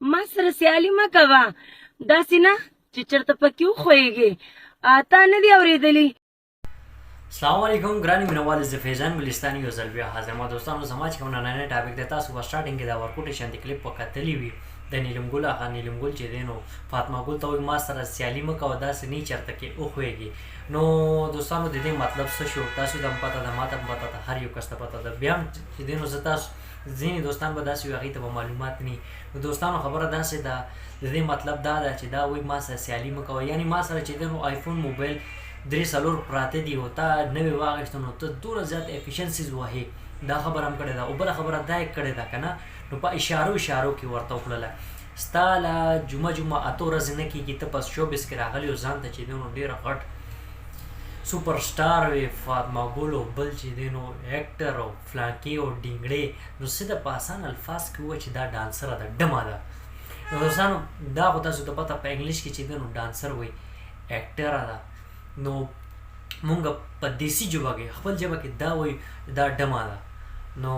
ما سره سیالي مه کوه، داسې نه چې چېرته پکې وښویېږې. تا نه دي اورېدلي؟ السلام علیکم ګران مینوال، زه فیضان ګلستاني یو ځل بیا حاضر ما. دوستانو، زما چې کوم نننی ټاپک دی، تاسو په سټارټینګ کې دا ورکوټې شانتې کلیپ په کتلی وي د نیلم ګل. هغه نیلم ګل چې دی نو فاطمه ګل ته وایي ما سره سیالي مه کوه، داسې نه چېرته کې وښویېږي. نو دوستانو، د دې مطلب څه شو؟ تاسو ته هم پته ده، ما ته هم پته ده، هر یو کس ته پته ده. بیا هم چې دی نو زه تاسو ځینې دوستان به داسې وي، هغوی ته به معلومات نه. نو دوستانو، خبره داسې ده، د دې مطلب دا ده چې دا وایي ما سره سیالي مه کوه، یعنی ما سره چې دی نو آیفون موبایل درې څلور پراته دي او تا نوې واخیسته، نو ته دومره زیات افیشنسیز وهې. دا خبره هم کړې ده او بله خبره دا یې کړې ده که نه، نو په اشارو اشارو کې ورته وکړله، ستا له جمعه جمعه اته ورځې نه کېږي، ته په شوبس کې راغلی او ځان ته چې دی نو ډېر غټ سوپر سټار وي، فاطمه ګل او بل چې دی نو اکټر او فلانکې او ډینګړې. نو څه ده، په اسان الفاظ کې ووایه چې دا ډانسره ده، ډمه ده. نو دوستانو، دا خو تاسو ته پته، په انګلیش کې چې دی نو ډانسر وایي، اکټره ده. نو مونږ په دیسی ژبه کې، خپل ژبه کې دا وایو، دا ډمه ده. نو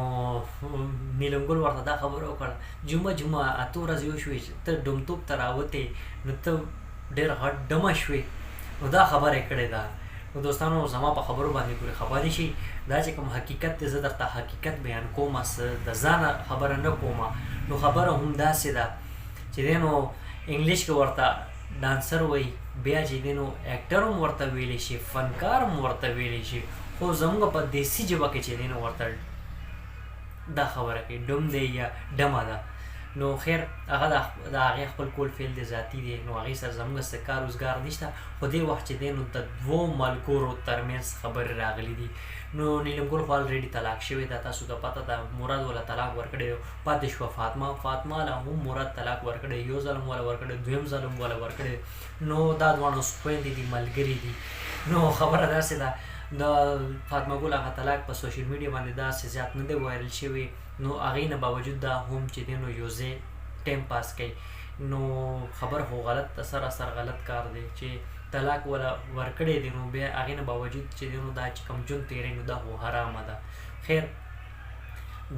نیلم ګل ورته دا خبره وکړه، جمعه جمعه اته ورځې وشوې چې ته ډمتوب ته راوتې، نو ته ډېر غټ ډمه شوې. نو دا خبره یې کړې ده. نو دوستانو، زما په خبرو باندې پورې خفه نه شي. دا چې کوم حقیقت دی، زه درته حقیقت بیان کوم، څه د ځانه خبره نه کوم. نو خبره هم داسې ده چې دی نو انګلیش کې ورته ډانسر وایي، بیا چې دی نو اکټر هم ورته ویلی شي، فنکار هم ورته ویلی شي، خو زموږ په دیسي ژبه کې چې دی نو ورته دا خبره کوي، ډم دی یا ډمه ده. نو خیر، هغه د هغې خپل کول فعل دی، ذاتي دی، نو هغې سره زموږ څه کار روزګار نشته. خو دې وخت چې دی نو د دوو ملګرو ترمنځ خبرې راغلي دي. نو نیلم ګل خو الریډي طلاق شوې ده، تاسو ته پته ده، مراد ولا طلاق ورکړی. پاتې شوه فاطمه، فاطمه له هم مراد طلاق ورکړی، یو ځل هم ولا ورکړی، دویم ځل هم ولا ورکړی. نو دا دواړه اوس خویندې دي، ملګري دي. نو خبره داسې ده، د فاطمه ګل هغه طلاق په سوشل میډیا باندې داسې زیات نه دی وایرل شوی. نو هغې نه باوجود دا هم چې دی نو یو ځای ټایم پاس کوي. نو خبر خو غلط ده، سراسر غلط کار دی چې طلاق ولا ورکړی دی، نو بیا هغې نه باوجود چې دی نو دا چې کوم ژوند تېروي، نو دا خو حرامه ده. خیر،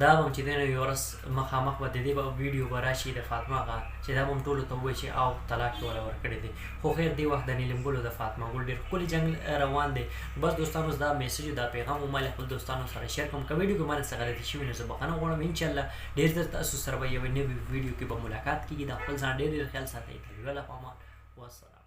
دا به هم چې دی نو یو ورځ مخامخ به د دې به ویډیو به راشي د فاطمه هغه چې دا به هم ټولو ته ووایي چې او طلاق یې ولا ورکړی دی. خو خیر، دې وخت د نیلم ګل او د فاطمه ګل ډېر ښکلی جنګ روان دی. بس دوستانو، دا میسج، دا پیغام ما له خپل دوستانو سره شیر کوم. که ویډیو کې ما نه څه غلطي شوي، نو زه بخښنه غواړم. انشاءالله ډېر زر تاسو سره به یوې نوې ویډیو کې به ملاقات کېږي. د خپل ځان ډېر ډېر خیال ساتئ. د الله په امان، والسلام.